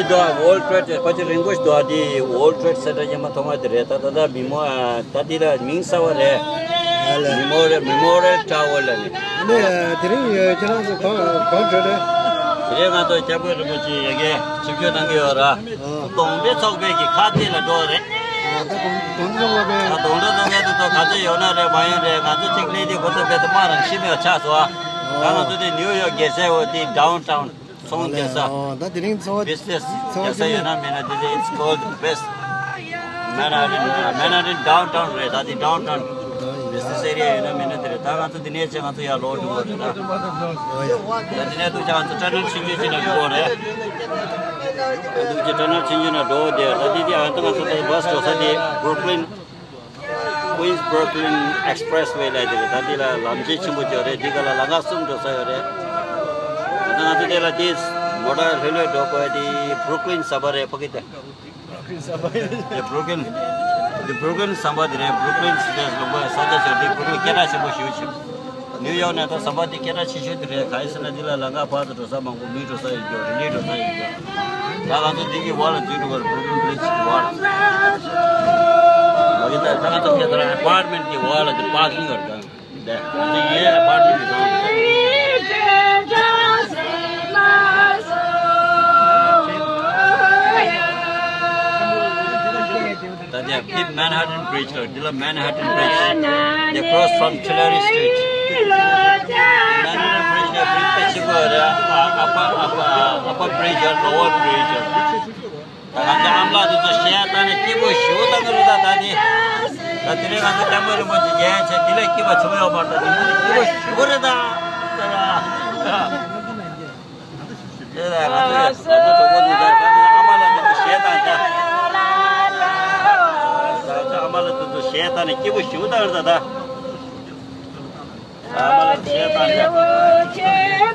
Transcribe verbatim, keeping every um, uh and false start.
འདུག་ཨ། World Trade ཕལ་ཆེར་རིང་པོ་ཞིག་འདུག་ཨ། དེ་World Trade Center ཡིན་མ་ཐོག་མ་དེ་རེད། ད་ད་ལྟ་མི་མོ་ཨ། ད་དེ་ལ་མིང་གསར་བ་རེད། ཨ་ལས། Memorial Memorial Tower ལ་ནི། ཨ་ནི་དེ་རིང་ཁྱེད་རང་ཚོ་གང་གང་འགྲོ་རེད། དེ་རིང་ང་ཚོ་སྐྱབས་མགོན་རིན་པོ་ཆེ་ཡ་གི་ཆིབས་བསྒྱུར་གནང་གི་ཡོད་ར། ཨ། གདོང་འདྲེ་ཚོགས་པའི་གི་ཁ་གཏད་ལ་འགྲོ་བ་རེད། ཨ། ད་གདོང་གདོང་འདྲེ་ཚོགས་པ་པས། ད་གདོང་འདྲེ་ཚོགས་པའི་དུ་ཐོག་ག་ཚོད་ཡོད་ན་རེད་མ་ཡོང་རེད། ང་ཚོ་གཅིག་སླེབས་དུས་ཁོ་ཚོ་དཔེ་ད་མ་རང་ཤི་མེད་ཆགས་སོང་ཨ། ད་ང་ཚོ་དེ་ནིའུ་ཡོག་རྒྱལ་སའི་འོ་དེ་downtown ཚོང་རྒྱག་ས། ཨོ། ད་དེ་རིང་ཚོང་བ་business ཚོང་བ་རྒྱག་ས་ཡོད་ན་མེད་ན་དེ་ལས་it's called the best Manhattan Manhattan downtown རེད། ད་དེ་downtown business area ཡོད་ན་མེད་ན་དེ་རེད། ད་ང་ཚོ་འདི་ནས་བྱས་ང་ཚོ་ཡར་ལོག་འགྲོ་གི་རེད་ད། ཨོ་ཡ། ད་དེ་ནས་འདུག་ཅག་ང་ཚོ་Tunnel Chinchon ཅིག་ནང་འགྲོ་གི་རེད། འདུག་ཅག་Tunnel Chinchon ཅིག་ནང་འགྲོ་གི་རེད། ད་དེ་དེ་ང་ཚོ་ང་ཚོ་ད་bus འགྲོ་ས་དེ་Brooklyn Queens Brooklyn Expressway ལབ་དེ་རེད། ད་འདི་ལ་ལམ་ཆེན་ཆེན་པོ་ཅིག་ཡོད་རེད། འདི་ག་ལ་ལམ་ཁ་གསུམ་འགྲོ་ས་ཡོད་རེད། ད་ང་ཚོ་དེ་ལ་དེ་མོ་ཊ་ལྷོད་ལྷོད་འགྲོ་དགོས་དེ་Brooklyn ཟམ་པ་རེད་ཕ་གི་དེ། དེ་Brooklyn དེ་Brooklyn ཟམ་པ་དེ་རེད། Brooklyn Square ལུང་པ་ས་ཆ་ཆེ་དེ་Brooklyn སྐད་གྲགས་ཆེན་པོ་ཞེ་པོ་ཅིག New York ནས་ད་ཟམ་པ་དེ་སྐད་གྲགས་ཆེ་ཤོས་དེ་རེད། ག་ཡིན་ཟེར་ན་འདི་ལ་ལམ་ཁ་ཕར་ཚུར་འགྲོ་ས་མང་པོ་མི་འགྲོ་ས་ཡོད་རྒྱུ་རེད། ལས་འགྲོ་ས་ཡོད་རྒྱུ། ད་ང་ཚོ་འདི་གི་བར་ལ་འཛུལ་འགྲོ་བར་Brooklyn Bridge གི་བར་ལ། ལོ་གི་ད་ད་ང་ཚོ་ཁྱེད་ཚོ་apartment གི་བར་ལ་དེ་parking ཡོད་རེད། ད་ང་ཚོ་ཡི་apartment གི་ནང་ད་དེ་Fifth Manhattan Bridge ལ། འདི་ལ་Manhattan Bridge། They cross from Tulare Street. Manhattan Bridge ནས་bridge དཔེ་ཆེན་པོ་རེད། Upper Upper Upper Bridge ཡོད། Lower Bridge ཡོད། ད་ང་ཚོ་ཨ་མ་ལགས་དེ་ཚོ་གཞས་བཏང་ནས་སྐྱིད་པོ་ཞེ་པོ་བཏང་གི་རེད། ད་ད་དེ་ད་དེ་རིང་ང་ཚོ་སྐྱབས་མགོན་རིན་པོ་ཆེ་མཇལ་བྱས་འདི་ལས་སྐྱིད་པ་བྱུང་ཡོད་མ་རེད། ད་དེ་མི་དེ་སྐྱིད་པོ་ཞེ་པོ་རེད་ད། དེ་ལ་ང་ཚོ་ཡ་ང་ཚོ་གྲོགས་པོ་འདི་ད་ད་ཨ་མ་ལགས་འདི་ཚོ་གཞས་བཏང་ད། ད་ཨ་མ་ལགས་འདི་ཚོ་གཞས་བཏང་ནས་སྐྱིད་པོ་ཞེ་པོ་བཏང་རེད་ད་ད། ཨ་མ་ལགས་གཞས་བཏང་ད།